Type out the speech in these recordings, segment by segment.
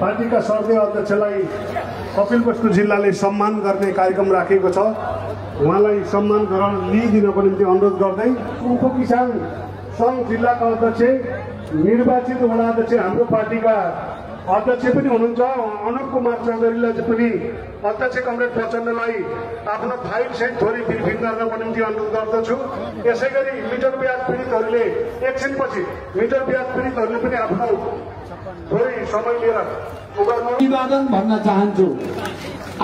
पार्टीका सर्दै अध्यक्षलाई कपिलवस्तु जिल्लाले सम्मान गर्ने कार्यक्रम राखेको छ। उहाँलाई सम्मान गराउन लिइदिनको निम्ति अनुरोध गर्दै उपकिसान सङ्घ जिल्लाका अध्यक्ष निर्वाचित वडा अध्यक्ष हाम्रो पार्टीका अध्यक्ष पनि हुनुहुन्छ अनुप कुमार चौधरीलाई पनि अध्यक्ष कमरेड प्रचण्डलाई आफ्नो फाइल सहित थोरै ब्रिफिङ गर्नको निम्ति अनुरोध गर्दछु। यसै गरी मिटर ब्याज पीडितहरूले एकछिनपछि मिटर ब्याज पीडितहरूले पनि आफ्नो थोरै समय लिएर अभिवादन भन्न चाहन्छु।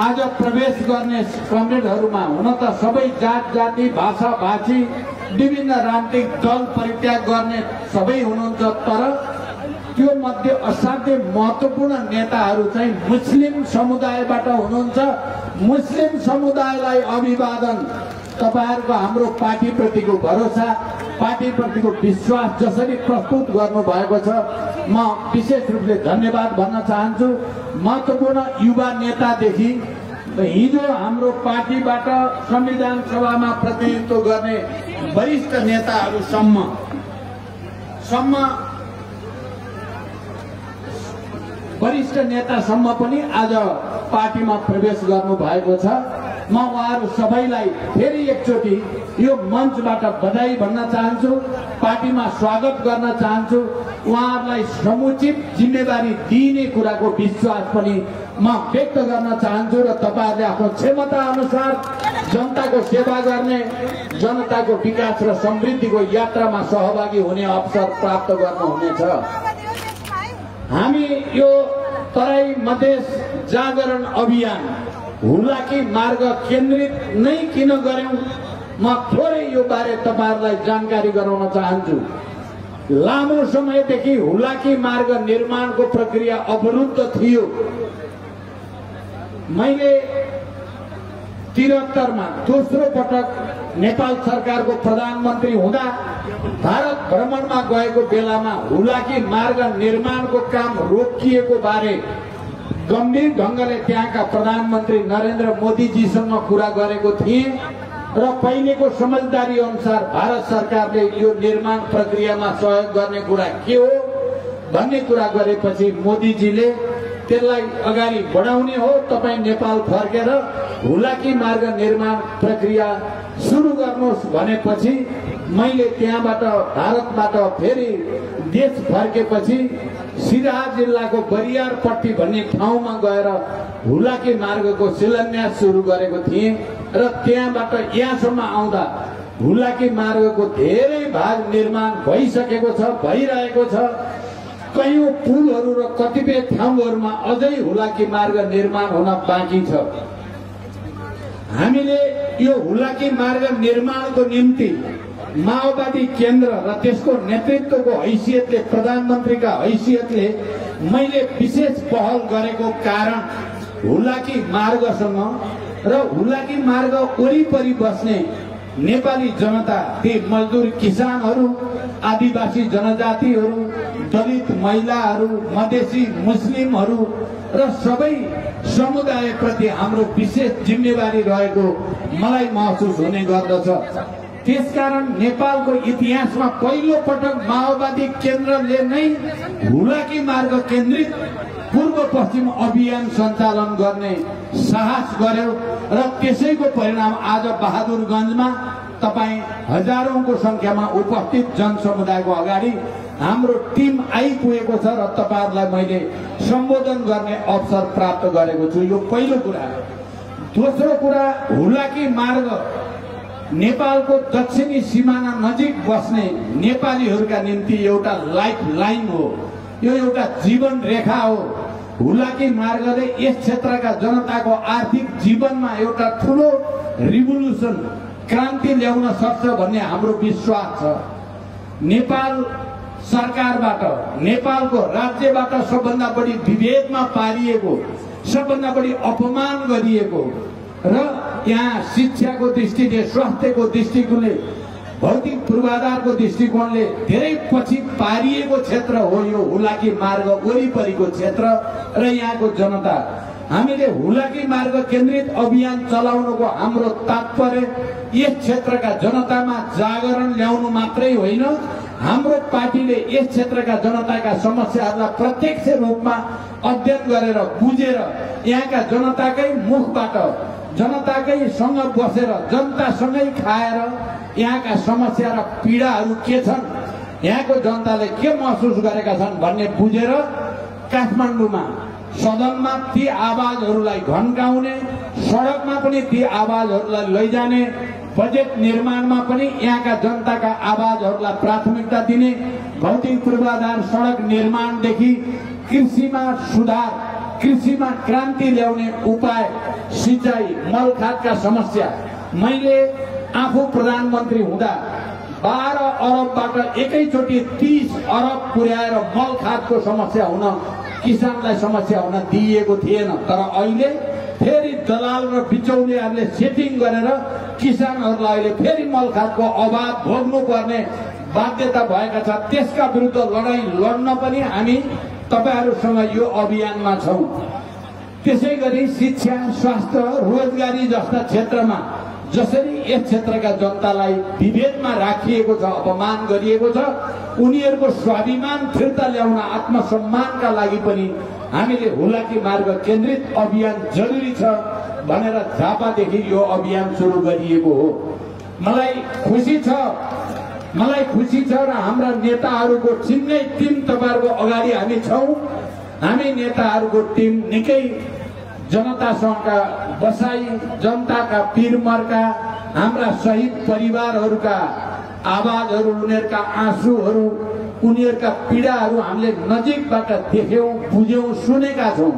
आज प्रवेश गर्ने कमरेडहरूमा हुन त सबै जात जाति भाषा भाषी विभिन्न राजनीतिक दल परित्याग गर्ने सबै हुनुहुन्छ, तर त्यो मध्ये असाध्यै महत्त्वपूर्ण नेताहरू चाहिँ मुस्लिम समुदायबाट हुनुहुन्छ। मुस्लिम समुदायलाई अभिवादन। तपाईहरुको हाम्रो पार्टीप्रतिको भरोसा, पार्टीप्रतिको विश्वास जसरी प्रस्तुत गर्नु भएको छ, म विशेष रूपले धन्यवाद भन्न चाहन्छु। महत्त्वपूर्ण युवा नेतादेखि हिजो हाम्रो पार्टीबाट संविधान सभामा प्रतिनिधित्व गर्ने वरिष्ठ नेताहरूसम्म वरिष्ठ नेतासम्म पनि आज पार्टीमा प्रवेश गर्नु भएको छ। म उहाँहरू सबैलाई फेरि एकचोटि यो मञ्चबाट बधाई भन्न चाहन्छु, पार्टीमा स्वागत गर्न चाहन्छु। उहाँहरूलाई समुचित जिम्मेवारी दिइने कुराको विश्वास पनि म व्यक्त गर्न चाहन्छु र तपाईहरुले आफ्नो क्षमता अनुसार जनताको सेवा गर्ने, जनताको विकास र समृद्धिको यात्रामा सहभागी हुने अवसर प्राप्त गर्नुहुनेछ। हामी यो तराई मधेस जागरण अभियान हुलाकी मार्ग केन्द्रित नै किन गर्यौं, म थोरै यो बारे तपाईहरुलाई जानकारी गराउन चाहन्छु। लामो समयदेखि हुलाकी मार्ग निर्माणको प्रक्रिया अवरुद्ध थियो। मैले 73 मा दोस्रो पटक नेपाल सरकारको प्रधानमन्त्री हुँदा भारत भ्रमणमा गएको बेलामा हुलाकी मार्ग निर्माणको काम रोकिएको बारे गम्भीर ढंगले त्यहाँका प्रधानमन्त्री नरेन्द्र मोदीजीसँग कुरा गरेको थिए र पहिलेको समझदारी अनुसार भारत सरकारले यो निर्माण प्रक्रियामा सहयोग गर्ने कुरा के हो भन्ने कुरा गरेपछि मोदीजीले त्यसलाई अगाडि बढाउने हो, तपाई नेपाल फर्केर हुलाकी मार्ग निर्माण प्रक्रिया सुरु गर्नुहोस् भनेपछि मैले त्यहाँबाट भारतबाट फेरि देश फर्केपछि सिराहा जिल्लाको बरियारपट्टी भन्ने ठाउँमा गएर हुलाकी मार्गको शिलान्यास सुरु गरेको थिएँ र त्यहाँबाट यहाँसम्म आउँदा हुलाकी मार्गको धेरै भाग निर्माण भइसकेको छ, भइरहेको छ। कयौं पुलहरू र कतिपय ठाउँहरूमा अझै हुलाकी मार्ग निर्माण हुन बाँकी छ। हामीले यो हुलाकी मार्ग निर्माणको निम्ति माओवादी केन्द्र र त्यसको नेतृत्वको हैसियतले, प्रधानमन्त्रीका हैसियतले मैले विशेष पहल गरेको कारण हुलाकी मार्गसँग र हुलाकी मार्ग वरिपरि बस्ने नेपाली जनता, ती मजदुर किसानहरू, आदिवासी जनजातिहरू, दलित महिलाहरू, मधेसी मुस्लिमहरू र सबै समुदाय प्रति हाम्रो विशेष जिम्मेवारी रहेको मलाई महसुस हुने गर्दछ। त्यसकारण नेपालको इतिहासमा पहिलो पटक माओवादी केन्द्रले नै हुलाकी मार्ग केन्द्रित पूर्व पश्चिम अभियान सञ्चालन गर्ने साहस गर्यो र त्यसैको परिणाम आज बहादुरगञ्जमा तपाई हजारौंको संख्यामा उपस्थित जनसमुदायको अगाडि हाम्रो टिम आइपुगेको छ र तपाईहरुलाई मैले सम्बोधन गर्ने अवसर प्राप्त गरेको छु। यो पहिलो कुरा। दोस्रो कुरा, हुलाकी मार्ग नेपालको दक्षिणी सिमाना नजिक बस्ने नेपालीहरूका निम्ति एउटा लाइफ लाइन हो, यो एउटा जीवन रेखा हो। हुलाकी मार्गले यस क्षेत्रका जनताको आर्थिक जीवनमा एउटा ठूलो रिभोल्युसन, क्रान्ति ल्याउन सक्छ भन्ने हाम्रो विश्वास छ। नेपाल सरकारबाट, नेपालको राज्यबाट सबभन्दा बढी विभेदमा पारिएको, सबभन्दा बढी अपमान गरिएको र यहाँ शिक्षाको दृष्टिले, स्वास्थ्यको दृष्टिकोणले, भौतिक पूर्वाधारको दृष्टिकोणले धेरै पछि पारिएको क्षेत्र हो यो हुलाकी मार्ग वरिपरिको क्षेत्र र यहाँको जनता। हामीले हुलाकी मार्ग केन्द्रित अभियान चलाउनुको हाम्रो तात्पर्य यस क्षेत्रका जनतामा जागरण ल्याउनु मात्रै होइन, हाम्रो पार्टीले यस क्षेत्रका जनताका समस्याहरूलाई प्रत्यक्ष रूपमा अध्ययन गरेर बुझेर यहाँका जनताकै मुखबाट जनताकै सँग बसेर जनतासँगै खाएर यहाँका समस्या र पीडाहरू के छन्, यहाँको जनताले के महसुस गरेका छन् भन्ने बुझेर काठमाडौँमा सदनमा ती आवाजहरूलाई घन्काउने, सडकमा पनि ती आवाजहरूलाई लैजाने, बजेट निर्माणमा पनि यहाँका जनताका आवाजहरूलाई प्राथमिकता दिने, भौतिक पूर्वाधार सडक निर्माणदेखि कृषिमा सुधार, कृषिमा क्रान्ति ल्याउने उपाय, सिंचाई, मलखातका समस्या। मैले आफू प्रधानमन्त्री हुँदा 12 अरबबाट एकैचोटि 30 अरब पुर्याएर मलखातको समस्या हुन, किसानलाई समस्या हुन दिइएको थिएन। तर अहिले फेरि दलाल र बिचौलियाहरूले सेटिङ गरेर किसानहरूलाई अहिले फेरि मलखातको अभाव भोग्नु पर्ने बाध्यता भएका छ। त्यसका विरुद्ध लडाईँ लड्न पनि हामी तपाईहरुसँग यो अभियानमा छौं। त्यसै गरी शिक्षा, स्वास्थ्य, रोजगारी जस्ता क्षेत्रमा जसरी यस क्षेत्रका जनतालाई विभेदमा राखिएको छ, अपमान गरिएको छ, उनीहरूको स्वाभिमान फिर्ता ल्याउन, आत्मसम्मानका लागि पनि हामीले हुलाकी मार्ग केन्द्रित अभियान जरुरी छ भनेर झापादेखि यो अभियान सुरु गरिएको हो। मलाई खुसी छ र हाम्रा नेताहरूको टिममै टिम तपाईहरुको अगाडि हामी छौं। हामी नेताहरूको टिम निकै जनतासँगका बसाई, जनताका पीरमर्का, हाम्रा शहीद परिवारहरूका आवाजहरू, उनीहरूका आँसुहरू, उनीहरूका पीडाहरू हामीले नजिकबाट देख्यौं, बुझ्यौं, सुनेका छौं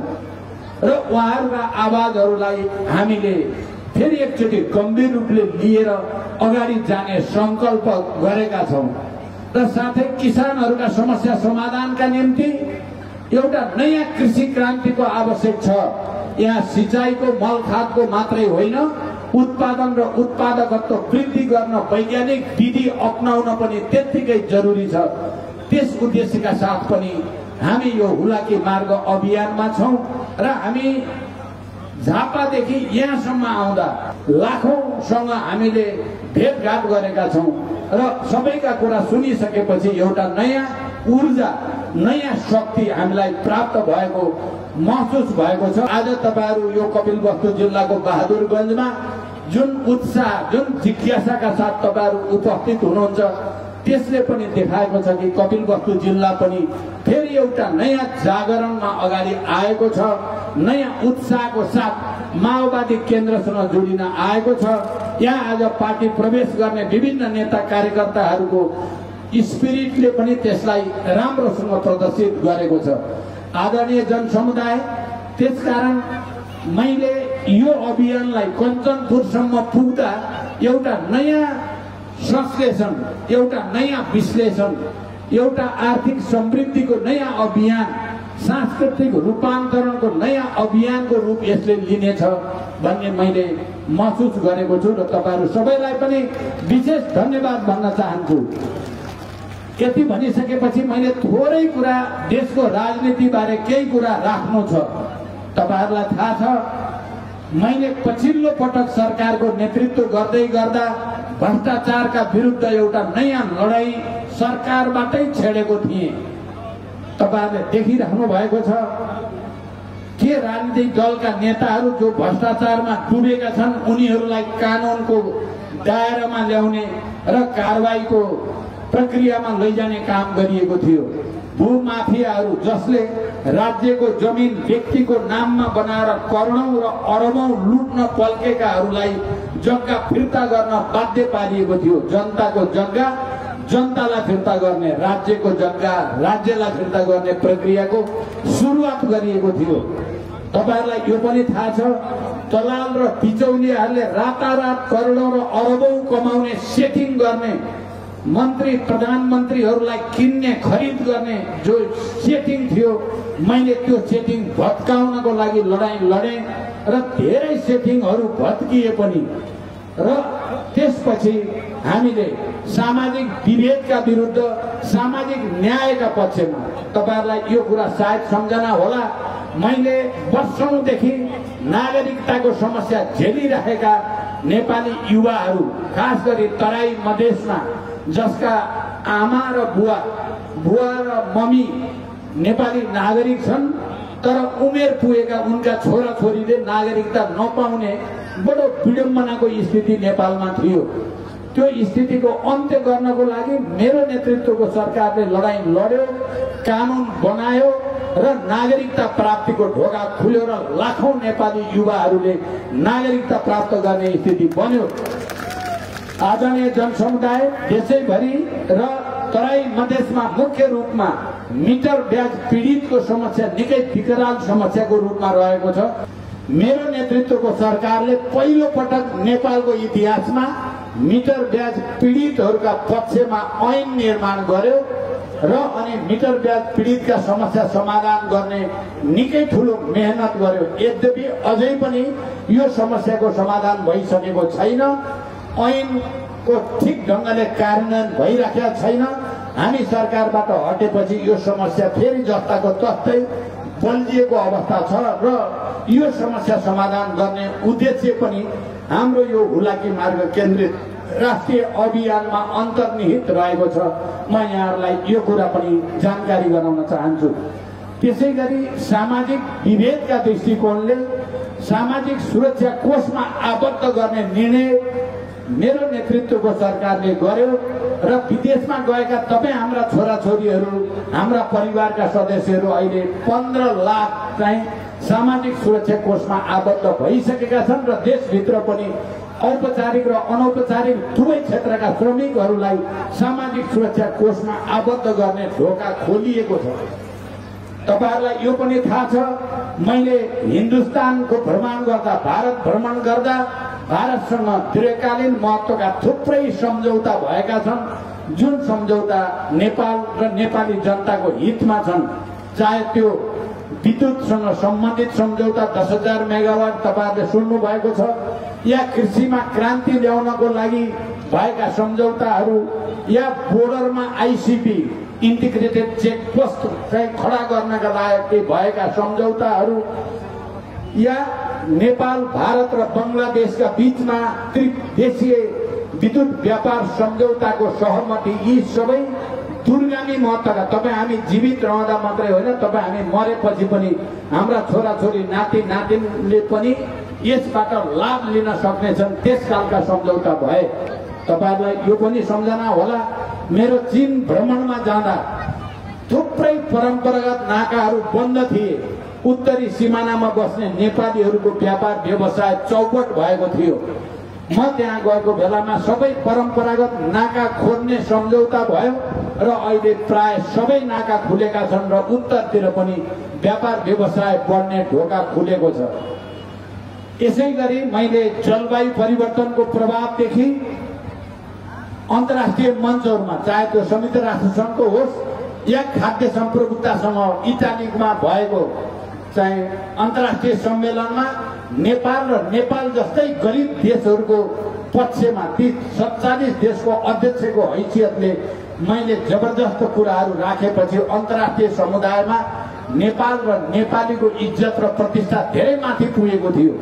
र उहाँहरूका आवाजहरूलाई हामीले फेरि एकचोटि गम्भीर रूपले लिएर अगाडि जाने संकल्प गरेका छौं र साथै किसानहरूका समस्या समाधानका निम्ति एउटा नयाँ कृषि क्रान्तिको आवश्यक छ। यहाँ सिंचाईको, मलखातको मात्रै होइन, उत्पादन र उत्पादकत्व वृद्धि गर्न वैज्ञानिक विधि अपनाउन पनि त्यत्तिकै जरुरी छ। त्यस उद्देश्यका साथ पनि हामी यो हुलाकी मार्ग अभियानमा छौं र हामी झापादेखि यहाँसम्म आउँदा लाखौंसँग हामीले भेटघाट गरेका छौं र सबैका कुरा सुनिसकेपछि एउटा नयाँ ऊर्जा, नयाँ शक्ति हामीलाई प्राप्त भएको महसुस भएको छ। आज तपाईहरु यो कपिलवस्तु जिल्लाको बहादुरगञ्जमा जुन उत्साह, जुन जिज्ञासाका साथ तपाईहरु उपस्थित हुनुहुन्छ, त्यसले पनि देखाएको छ कि कपिलवस्तु जिल्ला पनि फेरि एउटा नयाँ जागरणमा अगाडि आएको छ, नयाँ उत्साहको साथ माओवादी केन्द्रसँग जोडिन आएको छ। यहाँ आज पार्टी प्रवेश गर्ने विभिन्न नेता कार्यकर्ताहरूको स्पिरिटले पनि त्यसलाई राम्रोसँग प्रदर्शित गरेको छ। आदरणीय जनसमुदाय, त्यसकारण मैले यो अभियानलाई कञ्चनपुरसम्म पुग्दा एउटा नयाँ संश्लेषण, एउटा नयाँ विश्लेषण, एउटा आर्थिक समृद्धिको नयाँ अभियान, सांस्कृतिक रूपान्तरणको नयाँ अभियानको रूप यसले लिनेछ भन्ने मैले महसुस गरेको छु र तपाईहरु सबैलाई पनि विशेष धन्यवाद भन्न चाहन्छु। यति भनिसकेपछि मैले थोरै कुरा देशको राजनीति बारे केही कुरा राख्नु छ। तपाईहरुलाई थाहा छ, मैले पछिल्लो पटक सरकारको नेतृत्व गर्दै गर्दा भ्रष्टाचारका विरुद्ध एउटा नयाँ लडाईँ सरकारबाटै छेडेको थिएँ। तपाईहरुले देखिराख्नु भएको छ के राजनीतिक दलका नेताहरू जो भ्रष्टाचारमा डुबेका छन् उनीहरूलाई कानूनको दायरामा ल्याउने र कारबाहीको प्रक्रियामा लैजाने काम गरिएको थियो। भूमाफियाहरू जसले राज्यको जमिन व्यक्तिको नाममा बनाएर करोडौं र अरबौं लुट्न पल्केकाहरूलाई जग्गा फिर्ता गर्न बाध्य पारिएको थियो। जनताको जग्गा जनतालाई फिर्ता गर्ने, राज्यको जग्गा राज्यलाई फिर्ता गर्ने प्रक्रियाको सुरुवात गरिएको थियो। तपाईहरुलाई यो पनि थाहा छ, दलाल र बिचौलियाहरूले रातारात करोडौं र अरबौं कमाउने सेटिङ गर्ने, मन्त्री प्रधानमन्त्रीहरूलाई किन्ने, खरिद गर्ने जो सेटिङ थियो, मैले त्यो सेटिङ भत्काउनको लागि लडाईँ लडे र धेरै सेटिङहरू भत्किए पनि। र त्यसपछि हामीले सामाजिक विभेदका विरुद्ध सामाजिक न्यायका पक्षमा, तपाईहरुलाई यो कुरा सायद सम्झना होला, मैले वर्षौंदेखि नागरिकताको समस्या झेलिरहेका नेपाली युवाहरू, खास गरी तराई मधेसमा जसका आमा र बुवा र मम्मी नेपाली नागरिक छन्, तर उमेर पुगेका उनका छोराछोरीले नागरिकता नपाउने बडो विडम्बनाको स्थिति नेपालमा थियो। त्यो स्थितिको अन्त्य गर्नको लागि मेरो नेतृत्वको सरकारले लडाईँ लड्यो, कानुन बनायो र नागरिकता प्राप्तिको ढोका खुल्यो र लाखौं नेपाली युवाहरूले नागरिकता प्राप्त गर्ने स्थिति बन्यो। आदरणीय जनसमुदाय, देशैभरि र तराई मधेसमा मुख्य रूपमा मिटर ब्याज पीडितको समस्या निकै विकराल समस्याको रूपमा रहेको छ। मेरो नेतृत्वको सरकारले पहिलो पटक नेपालको इतिहासमा मिटर ब्याज पीडितहरूका पक्षमा ऐन निर्माण गर्यो र अनि मिटर ब्याज पीडितका समस्या समाधान गर्ने निकै ठूलो मेहनत गर्यो। यद्यपि अझै पनि यो समस्याको समाधान भइसकेको छैन, ऐनको ठिक ढंगले कार्यान्वयन भइराखेको छैन। हामी सरकारबाट हटेपछि यो समस्या फेरि जस्ताको तस्तै बल्झिएको अवस्था छ र यो समस्या समाधान गर्ने उद्देश्य पनि हाम्रो यो हुलाकी मार्ग केन्द्रित राष्ट्रिय अभियानमा अन्तर्निहित रहेको छ। म यहाँहरूलाई यो कुरा पनि जानकारी गराउन चाहन्छु। त्यसैगरी सामाजिक विभेदका दृष्टिकोणले सामाजिक सुरक्षा कोषमा आबद्ध गर्ने निर्णय मेरो नेतृत्वको सरकारले गर्यो र विदेशमा गएका तपाईँ हाम्रा छोराछोरीहरू, हाम्रा परिवारका सदस्यहरू अहिले 15 लाख चाहिँ सामाजिक सुरक्षा कोषमा आबद्ध भइसकेका छन् र देशभित्र पनि औपचारिक र अनौपचारिक दुवै क्षेत्रका श्रमिकहरूलाई सामाजिक सुरक्षा कोषमा आबद्ध गर्ने ढोका खोलिएको छ। तपाईहरुलाई यो पनि थाहा छ, मैले हिन्दुस्तानको भ्रमण गर्दा, भारत भ्रमण गर्दा भारतसँग दीर्घकालीन महत्त्वका थुप्रै सम्झौता भएका छन्, जुन सम्झौता नेपाल र नेपाली जनताको हितमा छन्। चाहे त्यो विद्युतसँग सम्बन्धित सम्झौता 10,000 मेगावाट तपाईहरुले सुन्नु भएको छ, या कृषिमा क्रान्ति ल्याउनको लागि भएका सम्झौताहरू, या बोर्डरमा आईसीपी इन्टिग्रेटेड चेकपोस्ट चाहिँ खडा गर्नका लागि भएका सम्झौताहरू, या नेपाल, भारत र बंगलादेशका बीचमा त्रिदेशीय विद्युत व्यापार सम्झौताको सहमति, यी सबै दूरगामी महत्त्वका। तपाईँ हामी जीवित रहँदा मात्रै होइन, तपाईँ हामी मरेपछि पनि हाम्रा छोराछोरी नाति नातिनले पनि यसबाट लाभ लिन सक्नेछन्, त्यसकालका सम्झौता भए। तपाईहरुलाई यो पनि सम्झना होला, मेरो चीन भ्रमणमा जाँदा थुप्रै परम्परागत नाकाहरू बन्द थिए। उत्तरी सिमानामा बस्ने नेपालीहरूको व्यापार व्यवसाय चौपट भएको थियो। म त्यहाँ गएको बेलामा सबै परम्परागत नाका खोल्ने सम्झौता भयो र अहिले प्राय सबै नाका खुलेका छन् र उत्तरतिर पनि व्यापार व्यवसाय बढ्ने ढोका खुलेको छ। यसैगरी मैले जलवायु परिवर्तनको प्रभावदेखि अन्तर्राष्ट्रिय मञ्चहरूमा, चाहे त्यो संयुक्त राष्ट्र सङ्घको होस् या खाद्य सम्प्रभुतासँग इटालीमा भएको चाहिँ अन्तर्राष्ट्रिय सम्मेलनमा नेपाल र नेपाल जस्तै गरिब देशहरूको पक्षमा ती 47 देशको अध्यक्षको हैसियतले मैले जबरजस्त कुराहरू राखेपछि अन्तर्राष्ट्रिय समुदायमा नेपाल र नेपालीको इज्जत र प्रतिष्ठा धेरै माथि पुगेको थियो।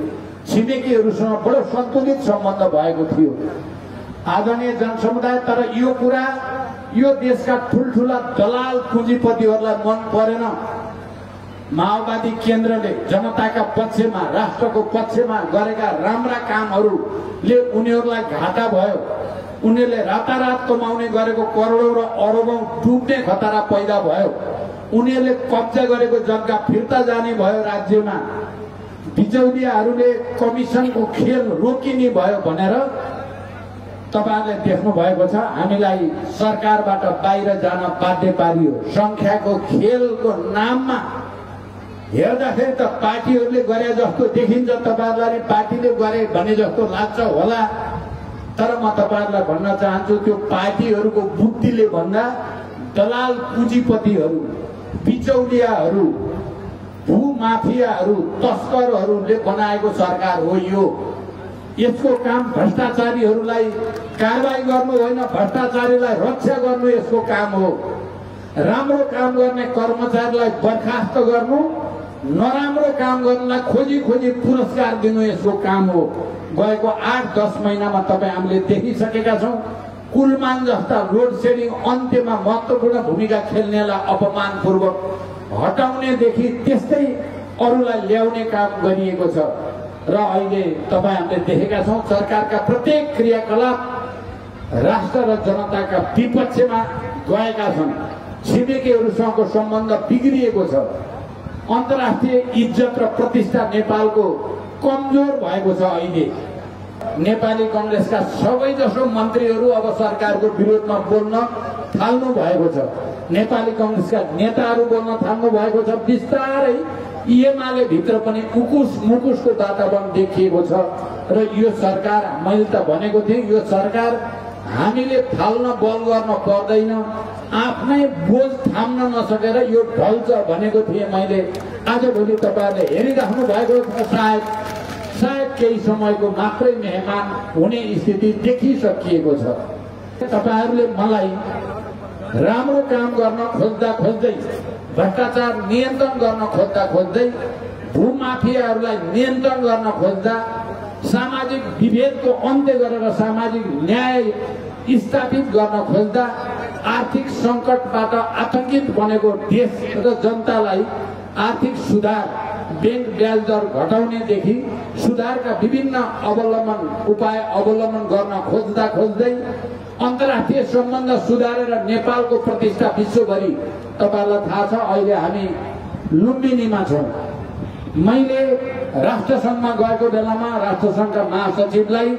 छिमेकीहरूसँग बडो सन्तुलित सम्बन्ध भएको थियो। आदरणीय जनसमुदाय, तर यो कुरा यो देशका ठुल्ठुला दलाल पुँजीपतिहरूलाई मन परेन। माओवादी केन्द्रले जनताका पक्षमा, राष्ट्रको पक्षमा गरेका राम्रा कामहरूले उनीहरूलाई घाटा भयो। उनीहरूले रातारात कमाउने गरेको करोडौं र अरबौं डुब्ने खतरा पैदा भयो। उनीहरूले कब्जा गरेको जग्गा फिर्ता जाने भयो राज्यमा। बिचौलियाहरूले कमिसनको खेल रोकिने भयो भनेर तपाईहरुले देख्नु भएको छ। हामीलाई सरकारबाट बाहिर जान बाध्य पारियो। संख्याको खेलको नाममा हेर्दाखेरि त पार्टीहरूले गरे जस्तो देखिन्छ, तपाईहरुलाई पार्टीले गरे भने जस्तो लाग्छ होला, तर म तपाईहरुलाई भन्न चाहन्छु त्यो पार्टीहरूको बुद्धिले भन्दा दलाल पुँजीपतिहरू, बिचौलियाहरू, भूमाफियाहरू, तस्करहरूले बनाएको सरकार हो यो। यसको काम भ्रष्टाचारीहरूलाई कारबाही गर्नु होइन, भ्रष्टाचारीलाई रक्षा गर्नु यसको काम हो। राम्रो काम गर्ने कर्मचारीलाई बर्खास्त गर्नु, नराम्रो काम गर्नलाई खोजी खोजी पुरस्कार दिनु यसको काम हो। गएको 8-10 महिनामा तपाईँ हामीले देखिसकेका छौँ। कुलमान जस्ता लोड सेडिङ अन्त्यमा महत्त्वपूर्ण भूमिका खेल्नेलाई अपमानपूर्वक हटाउनेदेखि त्यस्तै अरूलाई ल्याउने काम गरिएको छ र अहिले तपाईहरूले देखेका छौं सरकारका प्रत्येक क्रियाकलाप राष्ट्र र जनताका विपक्षमा गएका छन्। छिमेकीहरूसँगको सम्बन्ध बिग्रिएको छ। अन्तर्राष्ट्रिय इज्जत र प्रतिष्ठा नेपालको कमजोर भएको छ। अहिले नेपाली कांग्रेसका सबैजसो मन्त्रीहरू अब सरकारको विरोधमा बोल्न थाल्नु भएको छ। नेपाली कांग्रेसका नेताहरू बोल्न थाल्नु भएको छ। बिस्तारै एमाले भित्र पनि उकुस मुकुसको वातावरण देखिएको छ र यो सरकार, मैले त भनेको थिएँ, यो सरकार हामीले थाल्न बल गर्न पर्दैन, आफ्नै बोझ थाम्न नसकेर यो ढल्छ भनेको थिएँ मैले। आजभोलि तपाईहरुले हेरिराख्नु भएको छ। सायद केही समयको मात्रै मेहमान हुने स्थिति देखिसकिएको छ। तपाईहरुले मलाई राम्रो काम गर्न खोज्दा खोज्दै, भ्रष्टाचार नियन्त्रण गर्न खोज्दा खोज्दै, भूमाफियाहरूलाई नियन्त्रण गर्न खोज्दा, सामाजिक विभेदको अन्त्य गरेर सामाजिक न्याय स्थापित गर्न खोज्दा, आर्थिक संकटबाट आतंकित बनेको देश र जनतालाई आर्थिक सुधार, बैंक ब्याज दर घटाउनेदेखि सुधारका विभिन्न उपाय अवलम्बन गर्न खोज्दा खोज्दै अन्तर्राष्ट्रिय सम्बन्ध सुधारेर नेपालको प्रतिष्ठा विश्वभरि, तपाईलाई थाहा छ अहिले हामी लुम्बिनीमा छौं। मैले राष्ट्रसङ्घमा गएको बेलामा राष्ट्रसङ्घका महासचिवलाई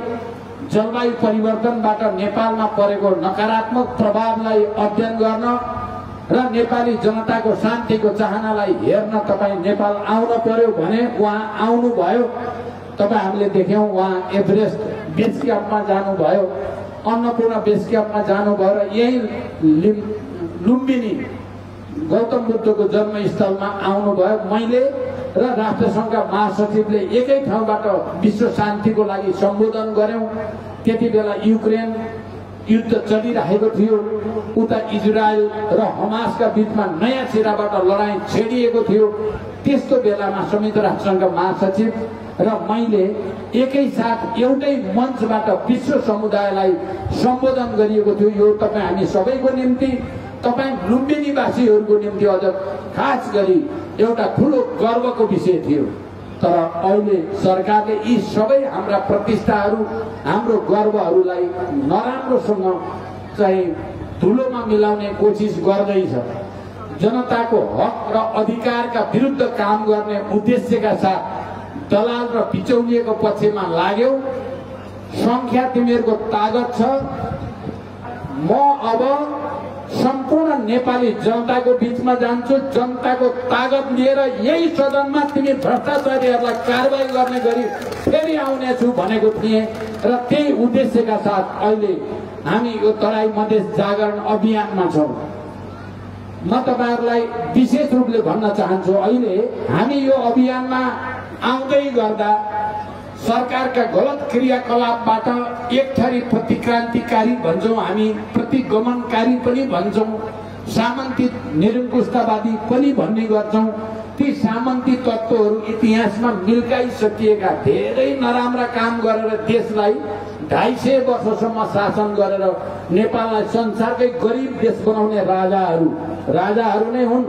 जलवायु परिवर्तनबाट नेपालमा परेको नकारात्मक प्रभावलाई अध्ययन गर्न र नेपाली जनताको शान्तिको चाहनालाई हेर्न तपाईँ नेपाल आउन पर्यो भने उहाँ आउनु भयो। तपाईँ हामीले देख्यौं उहाँ एभरेस्ट बेस क्याम्पमा जानुभयो, अन्नपूर्ण बेस क्याम्पमा जानुभयो र यही लुम्बिनी गौतम बुद्धको जन्मस्थलमा आउनुभयो। मैले र राष्ट्रसङ्घका महासचिवले एकै ठाउँबाट विश्व शान्तिको लागि सम्बोधन गर्यौं। त्यति बेला युक्रेन युद्ध चलिरहेको थियो, उता इजरायल र हमासका बीचमा नयाँ सिराबाट लडाईँ छेडिएको थियो। त्यस्तो बेलामा संयुक्त राष्ट्रसङ्घका महासचिव र मैले एकैसाथ एउटै मञ्चबाट विश्व समुदायलाई सम्बोधन गरिएको थियो। यो तपाईँ हामी सबैको निम्ति, तपाईँ लुम्बिनीवासीहरूको निम्ति अझ खास गरी एउटा ठूलो गर्वको विषय थियो। तर अहिले सरकारले यी सबै हाम्रा प्रतिष्ठाहरू, हाम्रो गर्वहरूलाई नराम्रोसँग चाहिँ धुलोमा मिलाउने कोसिस गर्दैछ। जनताको हक र अधिकारका विरुद्ध काम गर्ने उद्देश्यका साथ दलाल र बिचौलिएको पक्षमा लाग्यो। संख्या तिमीहरूको तागत छ, म अब सम्पूर्ण नेपाली जनताको बीचमा जान्छु, जनताको तागत लिएर यही सदनमा तिमी भ्रष्टाचारीहरूलाई कारबाही गर्ने गरी फेरि आउनेछु भनेको थिएँ र त्यही उद्देश्यका साथ अहिले हामी यो तराई मधेस जागरण अभियानमा छौं। म तपाईहरुलाई विशेष रूपले भन्न चाहन्छु, अहिले हामी यो अभियानमा आउँदै गर्दा सरकारका गलत क्रियाकलापबाट एक थरी प्रतिक्रान्तिकारी भन्छौं हामी, प्रतिगमनकारी पनि भन्छौं, सामन्ती निरङ्कुशतावादी पनि भन्ने गर्छौं। ती सामन्ती तत्त्वहरू इतिहासमा मिल्काइसकिएका धेरै नराम्रा काम गरेर देशलाई 250 वर्षसम्म शासन गरेर नेपाललाई संसारकै गरिब देश बनाउने राजाहरू नै हुन्।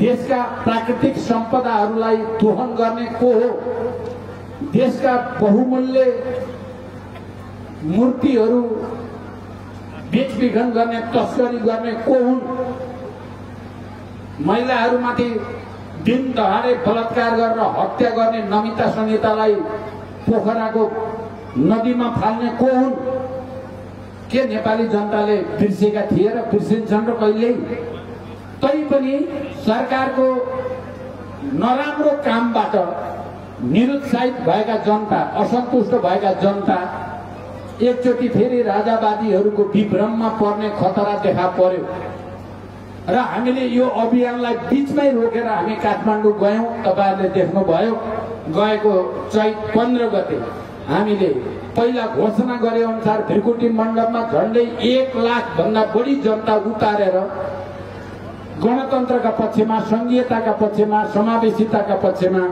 देशका प्राकृतिक सम्पदाहरूलाई दोहन गर्ने को हो? देशका बहुमूल्य मूर्तिहरू बेचबिखन गर्ने, तस्करी गर्ने को हुन्? महिलाहरूमाथि दिन दहाडे बलात्कार गरेर हत्या गर्ने नमिता संहितालाई पोखराको नदीमा फाल्ने को हुन्? के नेपाली जनताले बिर्सेका थिए र बिर्सिन्छन् र कहिल्यै? तैपनि सरकारको नराम्रो कामबाट निरुत्साहित भएका जनता, असन्तुष्ट भएका जनता एकचोटि फेरि राजावादीहरूको विभ्रममा पर्ने खतरा देखा पर्यो र हामीले यो अभियानलाई बीचमै रोकेर हामी काठमाडौँ गयौं। तपाईहरुले देख्नुभयो, गएको चैत 15 गते हामीले पहिला घोषणा गरे अनुसार भिरकुटी मण्डपमा झण्डै 1 लाख भन्दा बढी जनता उतारेर गणतन्त्रका पक्षमा, संघीयताका पक्षमा, समावेशिताका पक्षमा,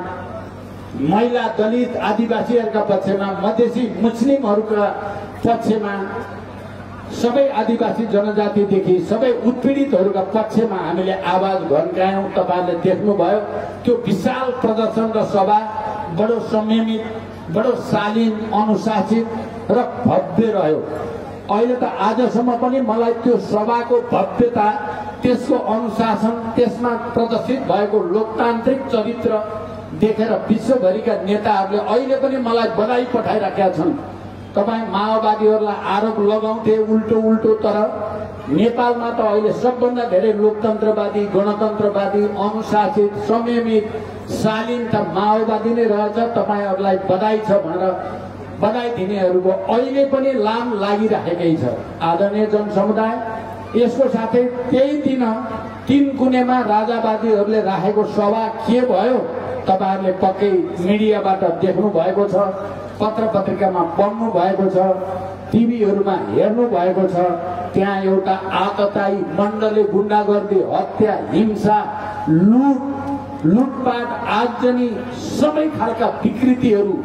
महिला, दलित, आदिवासीहरूका पक्षमा, मधेसी मुस्लिमहरूका पक्षमा, सबै आदिवासी जनजातिदेखि सबै उत्पीडितहरूका पक्षमा हामीले आवाज घन्कायौं। तपाईहरुले देख्नुभयो त्यो विशाल प्रदर्शन र सभा बडो संयमित, बडो शालीन, अनुशासित र भव्य रह्यो। अहिले त आजसम्म पनि मलाई त्यो सभाको भव्यता, त्यसको अनुशासन, त्यसमा प्रदर्शित भएको लोकतान्त्रिक चरित्र देखेर विश्वभरिका नेताहरूले अहिले पनि मलाई बधाई पठाइराखेका छन्। तपाई माओवादीहरूलाई आरोप लगाउँथे उल्टो, तर नेपालमा त अहिले सबभन्दा धेरै लोकतन्त्रवादी, गणतन्त्रवादी, अनुशासित, संयमित, शालीन त माओवादी नै रहेछ। तपाईहरुलाई बधाई छ भनेर बधाई दिनेहरूको अहिले पनि लाम लागिराखेकै छ। आदरणीय जनसमुदाय, यसको साथै त्यही दिन 3 कुनेमा राजावादीहरूले राखेको सभा के भयो तपाईहरुले पक्कै मिडियाबाट देख्नु भएको छ, पत्र पत्रिकामा पढ्नु भएको छ, टिभीहरुमा हेर्नु भएको छ। त्यहाँ एउटा आततायी मण्डलले गुण्डागर्दी, हत्या, हिंसा, लुटपाट, आगजनी सबै खालका विकृतिहरू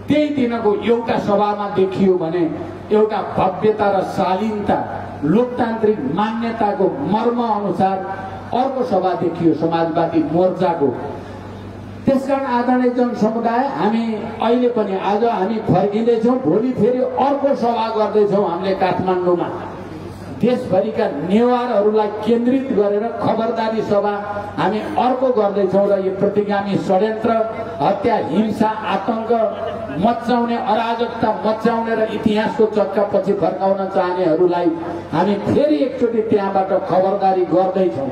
त्यही दिनको एउटा सभामा देखियो भने एउटा भव्यता र शालीनता, लोकतान्त्रिक मान्यताको मर्म अनुसार अर्को सभा देखियो समाजवादी मोर्चाको। त्यसकारण आदरणीय जनसमुदाय, हामी अहिले पनि आज हामी फर्किँदैछौँ, भोलि फेरि अर्को सभा गर्दैछौँ हामीले काठमाडौँमा। देशभरिका नेवारहरूलाई केन्द्रित गरेर खबरदारी सभा हामी अर्को गर्दैछौँ र यो प्रतिगामी षड्यन्त्र, हत्या, हिंसा, आतंक मचाउने, अराजकता मचाउने र इतिहासको चक्का पछि फर्काउन चाहनेहरूलाई हामी फेरि एकचोटि त्यहाँबाट खबरदारी गर्दैछौँ।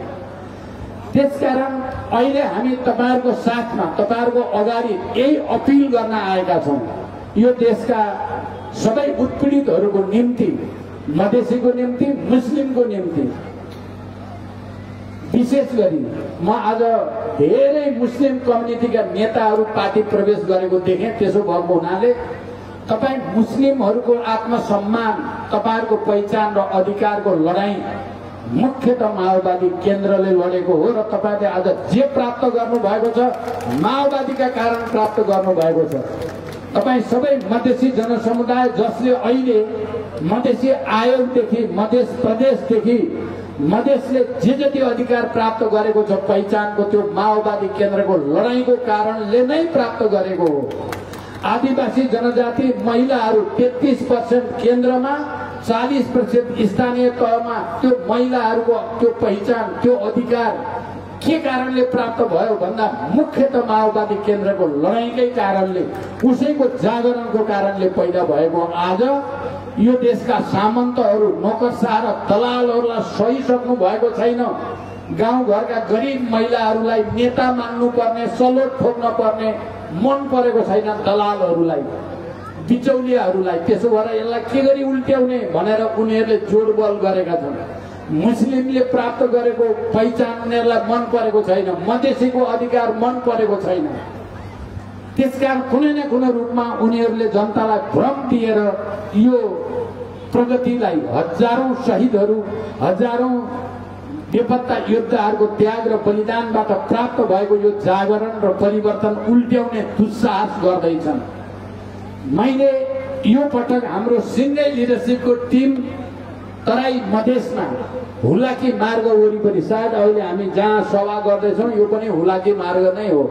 त्यसकारण अहिले हामी तपाईहरुको साथमा, तपाईहरुको अगाडि यही अपील गर्न आएका छौँ। यो देशका सबै उत्पीडितहरूको निम्ति, मधेसीको निम्ति, मुस्लिमको निम्ति, विशेष गरी म आज धेरै मुस्लिम कम्युनिटीका नेताहरू पार्टी प्रवेश गरेको देखेँ। त्यसो भएको हुनाले तपाई मुस्लिमहरूको आत्मसम्मान, तपाईहरुको पहिचान र अधिकारको लडाईँ मुख्यतः माओवादी केन्द्रले लडेको हो र तपाईले आज जे प्राप्त गर्नु भएको छ माओवादीका कारण प्राप्त गर्नु भएको छ। तपाई सबै मधेसी जनसमुदाय जसले अहिले मधेसी आयोगदेखि, मधेस प्रदेशदेखि मधेसले जे जति अधिकार प्राप्त गरेको छ पहिचानको, त्यो माओवादी केन्द्रको लडाईँको कारणले नै प्राप्त गरेको हो। आदिवासी जनजाति महिलाहरू 33% केन्द्रमा, 40% स्थानीय तहमा त्यो महिलाहरूको त्यो पहिचान, त्यो अधिकार के कारणले प्राप्त भयो भन्दा मुख्यतः माओवादी केन्द्रको लडाईँकै कारणले, उसैको जागरणको कारणले पैदा भएको। आज यो देशका सामन्तहरू, नोकरशाह र दलालहरूलाई सहिसक्नु भएको छैन। गाउँघरका गरिब महिलाहरूलाई नेता मान्नु पर्ने, सलोट ठोक्न पर्ने मन परेको छैन दलालहरूलाई, बिचौलियाहरूलाई। त्यसो भएर यसलाई के गरी उल्ट्याउने भनेर उनीहरूले जोडबल गरेका छन्। मुस्लिमले प्राप्त गरेको पहिचान उनीहरूलाई मन परेको छैन, मधेसीको अधिकार मन परेको छैन। त्यसकारण कुनै न कुनै रूपमा उनीहरूले जनतालाई भ्रम दिएर यो प्रगतिलाई, हजारौं शहीदहरू, हजारौं बेपत्ता योद्धाहरूको त्याग र बलिदानबाट प्राप्त भएको यो जागरण र परिवर्तन उल्ट्याउने दुस्साहस गर्दैछन्। मैले यो पटक हाम्रो सिङ्गै लिडरसिपको टिम तराई मधेसमा हुलाकी मार्ग वरिपरि, सायद अहिले हामी जहाँ सभा गर्दैछौँ यो पनि हुलाकी मार्ग नै हो।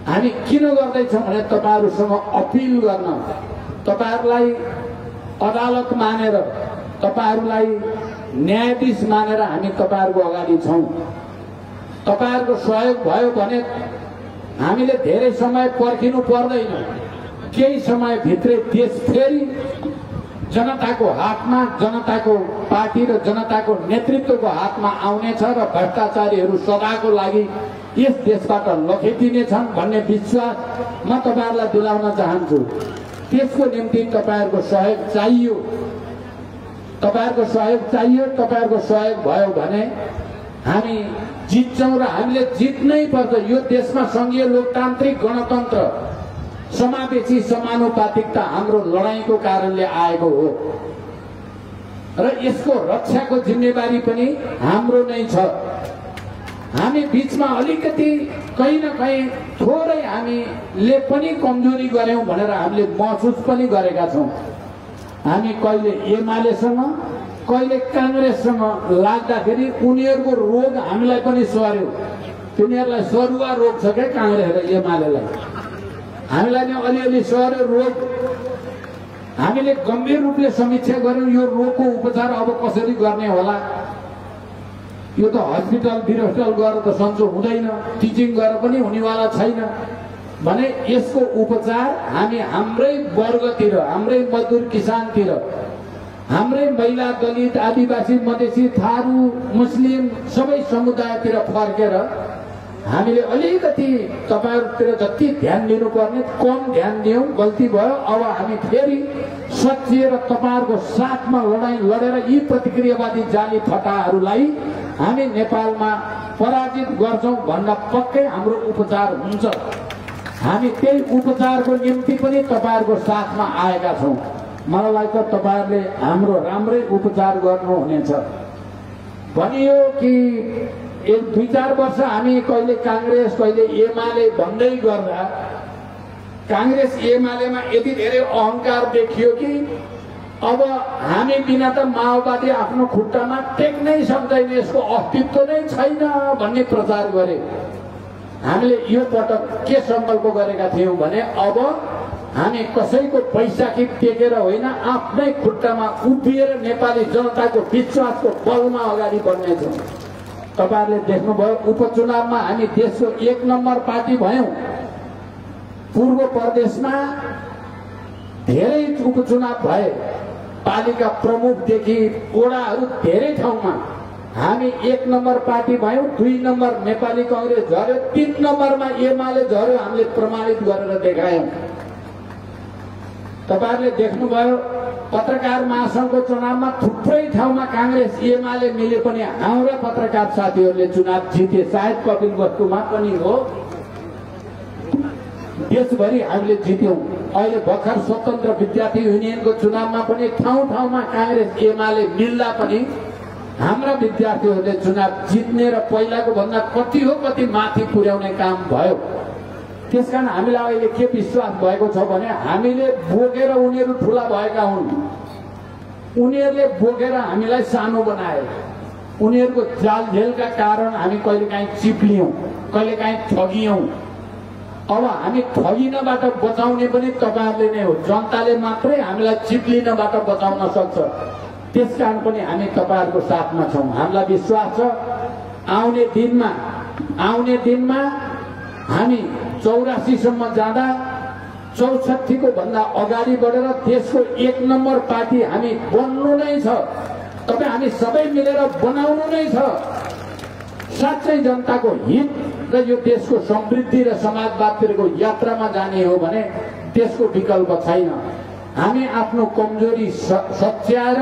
हामी किन गर्दैछौँ भने तपाईहरुसँग अपिल गर्न, तपाईहरुलाई अदालत मानेर, तपाईहरुलाई न्यायाधीश मानेर हामी तपाईहरुको अगाडि छौँ। तपाईहरुको सहयोग भयो भने हामीले धेरै समय पर्खिनु पर्दैन। केही समय भित्रै देश फेरि जनताको हातमा, जनताको पार्टी र जनताको नेतृत्वको हातमा आउनेछ र भ्रष्टाचारीहरू सदाको लागि यस देशबाट लखेटिनेछन् भन्ने विश्वास म तपाईहरुलाई दिलाउन चाहन्छु। त्यसको निम्ति तपाईहरुको सहयोग चाहियो। तपाईहरुको सहयोग चाहियो। तपाईहरुको सहयोग भयो भने हामी जित्छौँ र हामीले जित्नै पर्छ। यो देशमा संघीय लोकतान्त्रिक गणतन्त्र, समावेशी समानुपातिकता हाम्रो लडाईँको कारणले आएको हो र यसको रक्षाको जिम्मेवारी पनि हाम्रो नै छ। हामी बीचमा अलिकति कहीँ न कहीँ थोरै हामीले पनि कमजोरी गर्यौं भनेर हामीले महसुस पनि गरेका छौं। हामी कहिले एमालेसँग कहिले काङ्ग्रेससँग लाग्दाखेरि उनीहरूको रोग हामीलाई पनि सर्यो। तिनीहरूलाई सरुवा रोग छ क्या काङ्ग्रेस र एमालेलाई, हामीलाई नै अलिअलि सर्यो रोग। हामीले गम्भीर रूपले समीक्षा गर्यौं यो रोगको उपचार अब कसरी गर्ने होला। यो त हस्पिटल बिरस्टल गरेर त सन्चो हुँदैन, टिचिङ गरेर पनि हुनेवाला छैन भने यसको उपचार हामी हाम्रै वर्गतिर, हाम्रै मजदुर किसानतिर, हाम्रै महिला दलित आदिवासी मधेसी थारू मुस्लिम सबै समुदायतिर फर्केर हामीले अलिकति तपाईहरुतिर जति ध्यान दिनुपर्ने कम ध्यान दियौं, गल्ती भयो। अब हामी फेरि सच्चिएर तपाईहरुको साथमा लडाई लडेर यी प्रतिक्रियावादी जाली फटाहरूलाई हामी नेपालमा पराजित गर्छौं भन्दा पक्कै हाम्रो उपचार हुन्छ। हामी त्यही उपचारको निम्ति पनि तपाईहरुको साथमा आएका छौं। मलाई लाग्छ तपाईहरुले हाम्रो राम्रै उपचार गर्नुहुनेछ। भनियो कि 1-2-4 वर्ष हामी कहिले कांग्रेस कहिले एमाले भन्दै गर्दा कांग्रेस एमालेमा यति धेरै अहंकार देखियो कि अब हामी बिना त माओवादी आफ्नो खुट्टामा टेक्नै सक्दैन, यसको अस्तित्व नै छैन भन्ने प्रचार गरे। हामीले यो पटक के संकल्प गरेका थियौं भने अब हामी कसैको पैसाकी टेकेर होइन, आफ्नै खुट्टामा उभिएर नेपाली जनताको विश्वासको बलमा अगाडि बढ्नेछौं। तपाईहरुले देख्नुभयो उपचुनावमा हामी देशको 1 नम्बर पार्टी भयौं। पूर्व प्रदेशमा धेरै उपचुनाव भए, पालिका प्रमुखदेखि वडाहरू धेरै ठाउँमा हामी 1 नम्बर पार्टी भयौं। 2 नम्बर नेपाली कांग्रेस झर्यो, 3 नम्बरमा एमाले झर्यो। हामीले प्रमाणित गरेर देखायौं। तपाईहरुले देख्नुभयो पत्रकार महासंघको चुनावमा थुप्रै ठाउँमा कांग्रेस एमाले मिले पनि हाम्रा पत्रकार साथीहरूले चुनाव जिते। सायद कपिल वस्तुमा पनि हो, देशभरि हामीले जित्यौं। अहिले भर्खर स्वतन्त्र विद्यार्थी युनियनको चुनावमा पनि ठाउँ ठाउँमा कांग्रेस एमाले मिल्दा पनि हाम्रा विद्यार्थीहरूले चुनाव जित्ने र पहिलाको भन्दा कति हो कति माथि पुर्याउने काम भयो। त्यसकारण हामीलाई अहिले के विश्वास भएको छ भने हामीले बोकेर उनीहरू ठूला भएका हुन्, उनीहरूले बोकेर हामीलाई सानो बनाए। उनीहरूको जालझेलका कारण हामी कहिलेकाहीँ चिप्लियौं, कहिलेकाहीँ ठगियौं। अब हामी ठगिनबाट बचाउने पनि तपाईहरुले नै हो। जनताले मात्रै हामीलाई चिप्लिनबाट बचाउन सक्छ। त्यसकारण पनि हामी तपाईहरुको साथमा छौं। हामीलाई विश्वास छ आउने दिनमा हामी 84 सम्म जाँदा 64 को भन्दा अगाडि बढेर देशको 1 नम्बर पार्टी हामी बन्नु नै छ। तपाईं हामी सबै मिलेर बनाउनु नै छ। साँच्चै जनताको हित र यो देशको समृद्धि र समाजवादतिरको यात्रामा जाने हो भने त्यसको विकल्प छैन। हामी आफ्नो कमजोरी सच्याएर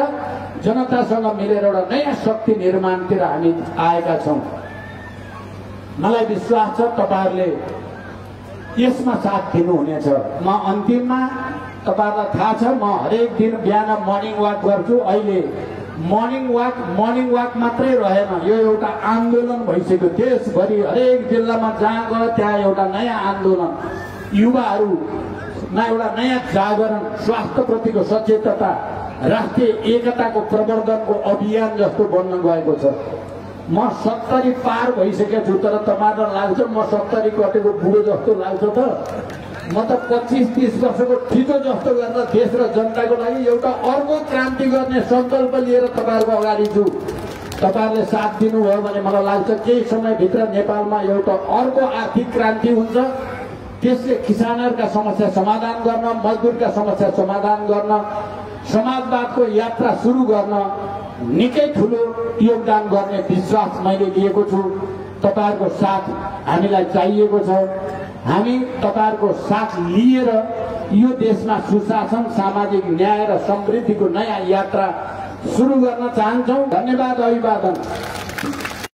जनतासँग मिलेर एउटा नयाँ शक्ति निर्माणतिर हामी आएका छौं। मलाई विश्वास छ तपाईहरुले यसमा साथ दिनुहुनेछ। म अन्तिममा तपाईहरुलाई थाहा छ म हरेक दिन बिहान मर्निङ वाक गर्छु। अहिले मर्निङ वाक मात्रै रहेन, यो एउटा आन्दोलन भइसक्यो। देशभरि हरेक जिल्लामा जहाँ गयो त्यहाँ एउटा नयाँ आन्दोलन, युवाहरूमा एउटा नयाँ जागरण, स्वास्थ्य प्रतिको सचेतता, राष्ट्रिय एकताको प्रवर्धनको अभियान जस्तो बन्न गएको छ। म 70 पार भइसकेको छु, तर तपाईहरुलाई लाग्छ म 70 कटेको बुढो जस्तो लाग्छ त? म त 25-30 वर्षको ठिटो जस्तो गरेर देश र जनताको लागि एउटा अर्को क्रान्ति गर्ने संकल्प लिएर तपाईहरुको अगाडि छु। तपाईहरुले साथ दिनुभयो भने मलाई लाग्छ केही समयभित्र नेपालमा एउटा अर्को आर्थिक क्रान्ति हुन्छ। त्यसले किसानहरुका समस्या समाधान गर्न, मजदुरका समस्या समाधान गर्न, समाजवादको यात्रा सुरु गर्न निकै ठूलो योगदान गर्ने विश्वास मैले लिएको छु। तपाईहरुको साथ हामीलाई चाहिएको छ। हामी तपाईहरुको साथ लिएर यो देशमा सुशासन, सामाजिक न्याय र समृद्धिको नयाँ यात्रा सुरु गर्न चाहन्छौं। धन्यवाद, अभिवादन।